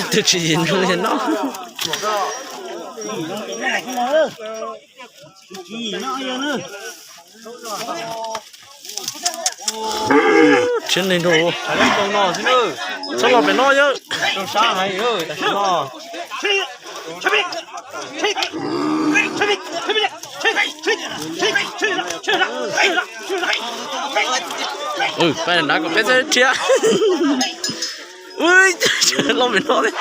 Twb tsis yim nrog li no. Tsis neeg rau. Txhob los pem no yawg. Pab nrad kom peb txhob rhiab. Los pem no li.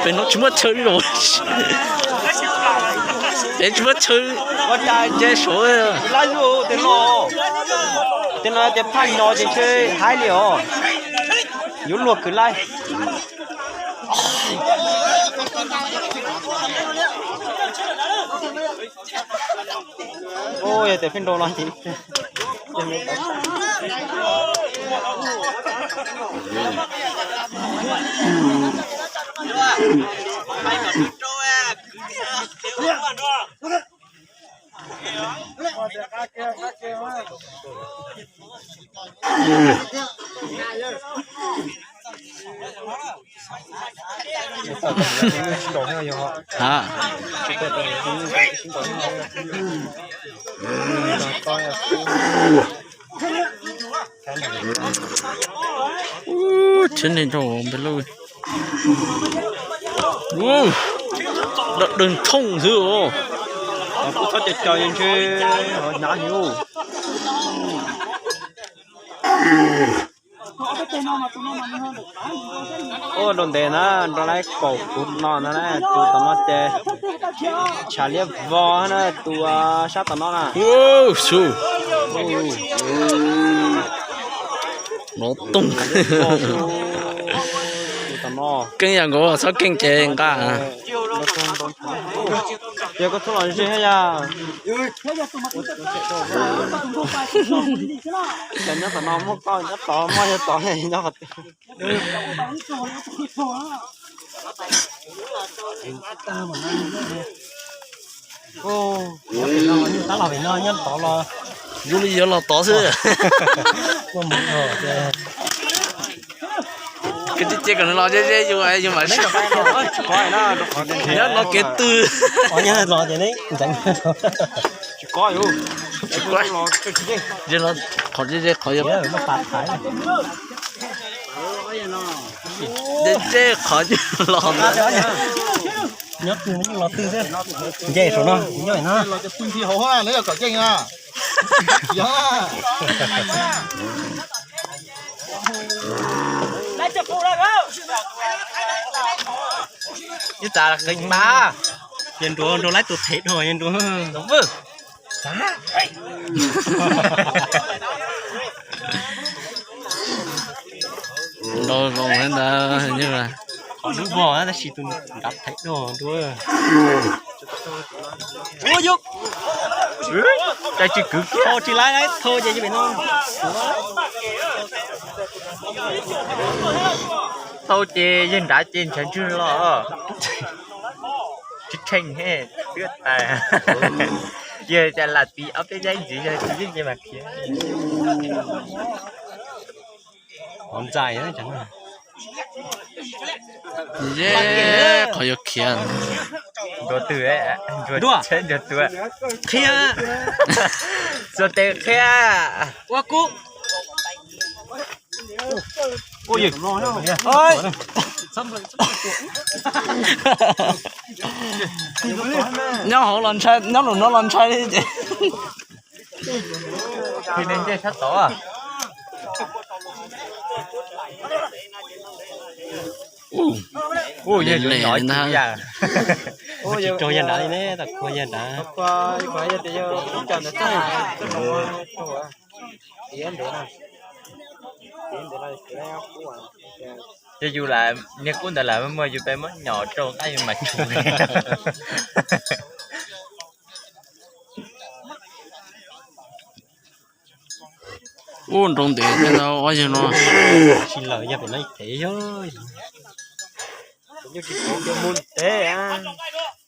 Pem no tsis muaj chaw li los. Pem tsis muaj chaw. Nce saud. Tej no tias phaj no ces ntshe haib li os. Yuav luag kwv laij. Yog tias pheej nrau no ces Tsis neeg rau npe lub. Dawb thooj xwb os. Txhob caw caw ntshe hnav hniv. Ua rau ntev na, nrog lawv kaum tus no na, tus tom no ces tshav liab vog na, tus sab tom no na. Nov toog. Keej yam nkaus txhob keej ces nqa. Ces koj txhob los ze yom. Ces nyob tom no muaj koj nyob tod, muaj yog tod nyob qhov twg. Tab los pem no nyob tod los. Yus li yuav los tod xwb. Koj tsis cia kom nws los ze ze yus, yus mam sib nyob no kev twg. Tsis kov, tsis kov, qhov ze ze qhov yog ze ze qhov los. Nyob twg los twg xwb. Nce saum no, nyob no. Ib txav qeeb pab, yog nruav nrog laib tus thev dhau yog nruav. Nrau zoo ntawd, qhov lub vog tab sis tus nrad thev dhau nruav. Cas tsis kwv kiag, thau tsis laib, thau ces pem no. Thau ces yawg nrad ces ntshav ntswg los. Tsis tsheej he, twb tas. Yawg cas lam tiv ob peb yaib ntxiv, yawg tiv yeej ces mas khiav. Qhov ntxais. Ye, qhov yuav khiav. Nruav twg, nruav tsheb nruav tuag. Qhia. Xuas tes qhia. Ua kub. Nyob hauv los ntshai, nyob lub no los ntshai li ces. Ua, yog nram li ntag. Tsis raug yawg nrad li ne, tas kua yawg nrad. Ces yus lam niag kub ntawd lam muaj yus peb muab nyom rau qab yus mas tshum. Ua nroo ntev thiab ntag ob yawg no. Tsis lawm yog pem no ib tev yog. Mus ntev.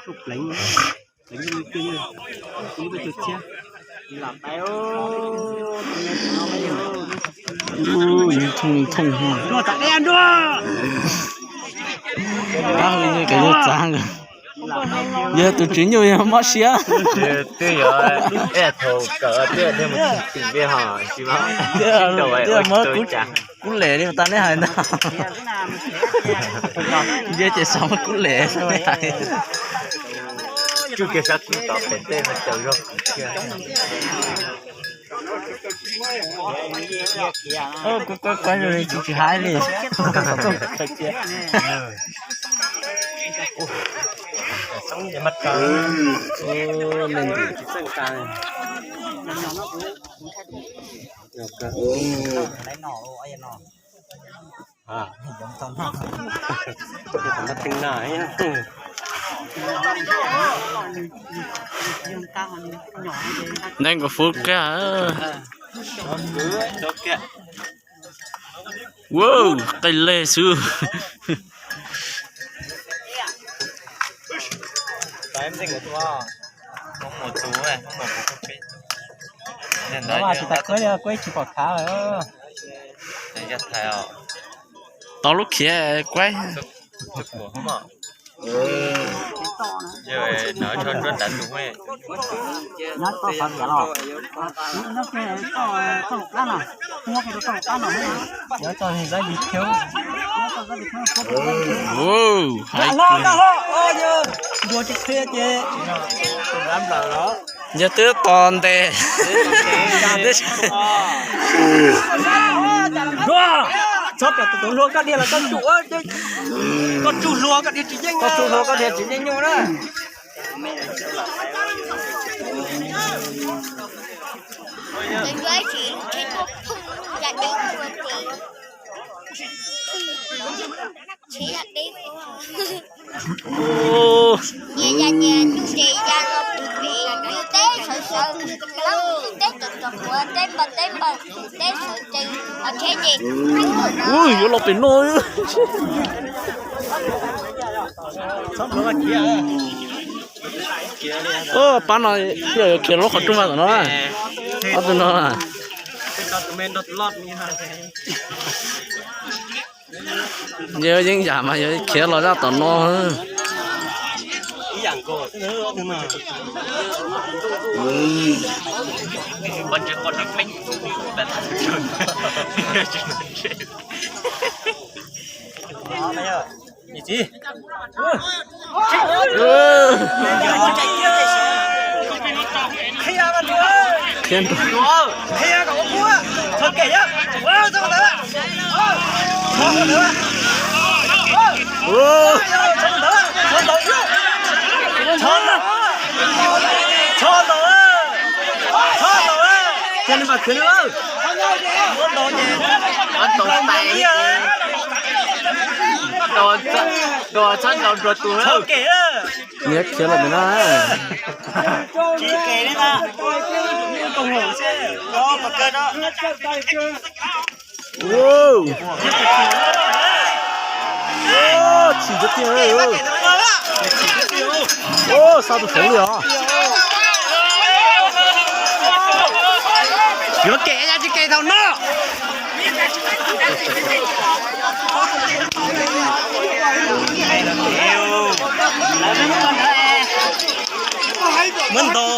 Pleev, pleev, pleev, pleev, pleev, lam tais. Ub, yeej thooj li thooj ho. Pab hu yog kev yuav txav nkaus. Yog tus tswv nyuj yog mob siab. Twb yog, thaum kawm twb yog muab kub lem li tas neb hais ntag. Ntiab ces xav muab kub lem neb hais. Tsuj kiag sab kub tom pem tej no caum zog kiag. Kuv kuv kuv tsis tsis hais li. Leej twg tsis txawj tas. Ntee nkaus fuv kiag. Wow, qij leg xwb. Tsis tas kuv, kuv tsis pom khav lawm. Tau lub khiav kuaib. Yog twb pom ntes. Txhob pom tus hluas koj dhia los koj tsum, koj tsum hluas koj dhia tsis yeej, koj tsum hluas koj dhia tsis yeej nyuj na. Sawv sawv, teb tsuag tsuag quav, teb npawg teb npawg, teb sawv tsees, tsheb ces. Ui, yuav los pem no. Pab no thiaj yuav khiav lub qhov rooj mas tom no. Ob tug no. Yog yeeb yam mas yuav khiav los zaj tom no. Nyias khiav los ntawm no. Tsim tiag tiag. Xa tus saud li os. Yuav kem ya tsis kem thaum no. Muab ntaus